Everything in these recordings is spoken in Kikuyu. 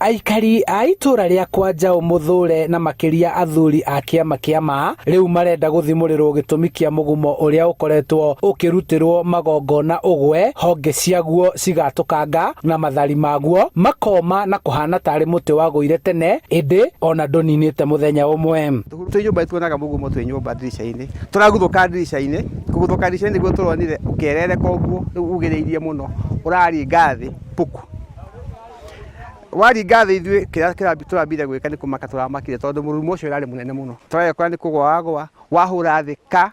Aikari a itũra rĩa kwa Njaũ Mũthũre na makĩria athuri a kĩama kĩa ma rĩu marenda gũthimũrĩrwo gĩtũmi kĩa mũgumo ũrĩa ũkoretwo ũkĩrutĩrwo magongona ũgwe honge ciaguo cigatũkanga na mathari maguo makoma na kũhana tarĩ mũtĩ wagũire tene ĩndĩ ona ndũninĩte mũthenya ũmwe. Twĩ nyũmba nĩtuonaga mũgumo twĩ nyũmba ndirica-inĩ, tũraguthũka ndirica-inĩ, kũguthũka ndirica-inĩ nĩguo tũronire ũkĩerereka ũguo rĩu ugĩrĩirie mũno ũraringa thĩ puku. Waringa thĩ ithuĩ kĩrĩa tũrambire gwĩka nĩ kũmaka tũramakire tondũ mũrurumo ũcio ũrarĩ mũnene mũno. Tũregekora nĩ kũgwa wagwa, wahũra thĩ ka,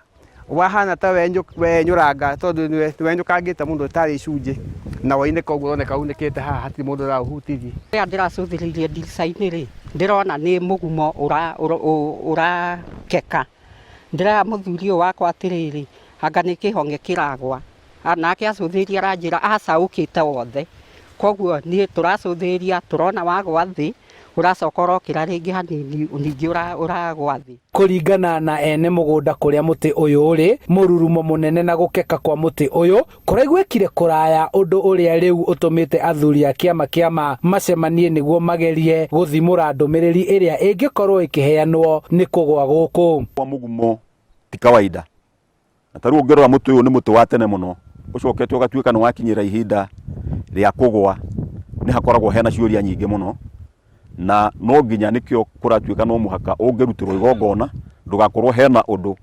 wahana ta wenyũranga tondũ nĩ wenyũkangĩte mũno tarĩ icunjĩ na waunĩka ũguo ũroneka unĩkĩte haha hatirĩ mũndũ ũraũhutirie. Rĩrĩa ndĩracũthĩrĩirie ndirica-inĩ rĩ, ndĩrona nĩ mũgumo ũrakeka. Ndĩrera mũthuri ũyũ wakwa atĩrĩrĩ, anga nĩ kĩhong'e kĩragwa. Nake acũthĩrĩria aranjĩra aca ũkĩte wothe. Koguo niĩ tũracũthĩrĩria tũrona wagwa thĩ, ũracoka ũrokĩra rĩngĩ hanini ningĩ ũragwa thĩ. Kũringana na ene mũgũnda kũrĩa mũtĩ ũyũ ũrĩ, mũrurumo mũnene na gũkeka kwa mũtĩ ũyũ kũraiguĩkire kũraya ũndũ ũrĩa rĩu ũtũmĩte athuri a kĩama kĩa ma macemanie nĩguo magerie gũthimũra ndũmĩrĩri ĩrĩa ĩngĩkorwo ĩkĩheanwo nĩ kũgwa gũkũ. Kwa mũgumo ti kawaida Na ta rĩu ũngĩrora mũtĩ ũyũ nĩ mũtĩ wa tene mũno, ũcokete ũgatuĩka nĩ wakinyĩra ihinda rĩa kũgwa, nĩ hakoragwo hena ciũria nyingĩ mũno, na no nginya nĩkĩo kũratuĩka no mũhaka ũngĩrutĩrwo igongona, ndũgakorwo hena ũndũ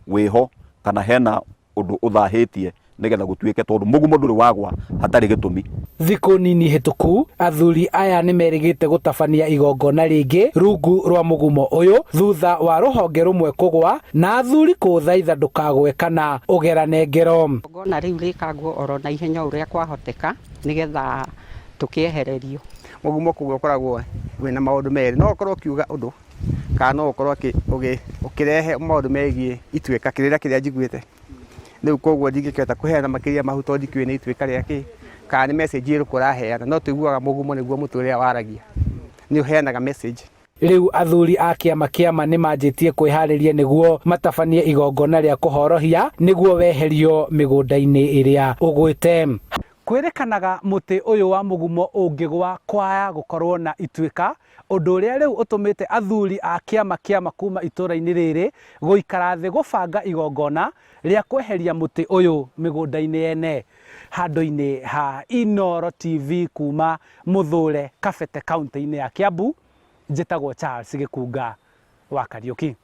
wĩho kana hena ũndũ ũthahĩtie nĩgetha gũtuĩke tondũ mũgumo ndũrĩ wagwa hatarĩ gĩtũmi. Thikũ nini hĩtũku, athuri aya nĩmerĩgĩte gũtabania igongona rĩngĩ rungu rwa mũgumo ũyũ thutha wa rũhonge rũmwe kũgwa na athuri kũũthaitha ndũkagwe kana ũgerane ngero. Igongona rĩu rĩkangwo oro na ihenya ũrĩa kwahoteka nĩgetha tũkĩehererio. Mũgumo kũgwa ũkoragwo wĩna maũndũ merĩ, no ũkorwo ũkiuga ũndũ kana no ũkorwo ũkĩrehe maũndũ megiĩ ituĩka, kĩrĩra kĩrĩa njiguĩte. Rĩu koguo ndingĩkĩhota kũheana makĩria ma hau tondũ ndikĩũĩ nĩ ituĩka rĩa kĩ, kana nĩ message ĩrĩkũ ũraheana, no tũiguaga mũgumo nĩguo mũtĩ ũrĩa waragia, nĩ ũheanaga message. Rĩu athuri a kĩama kĩa ma nĩmanjĩtie kwĩharĩria nĩguo matabanie igongona rĩa kũhorohia nĩguo weherio mĩgũnda-inĩ ĩrĩa ũgwĩte. Kwĩrĩkanaga mũtĩ ũyũ wa mũgumo ũngĩgwa kwaya gũkorwo na ituĩka, ũndũ ũrĩa rĩu ũtũmĩte athuri a kĩama kĩa ma kuma itũra-inĩ rĩrĩ gũikara thĩ gũbanga igongona rĩa kweheria mũtĩ ũyũ mĩgũnda-inĩ yene. Handũ-inĩ ha Inooro TV kuma Mũthũre, Kabete kauntĩ-inĩ ya Kiambu, njĩtagwo Charles Gĩkunga wa Kariũki.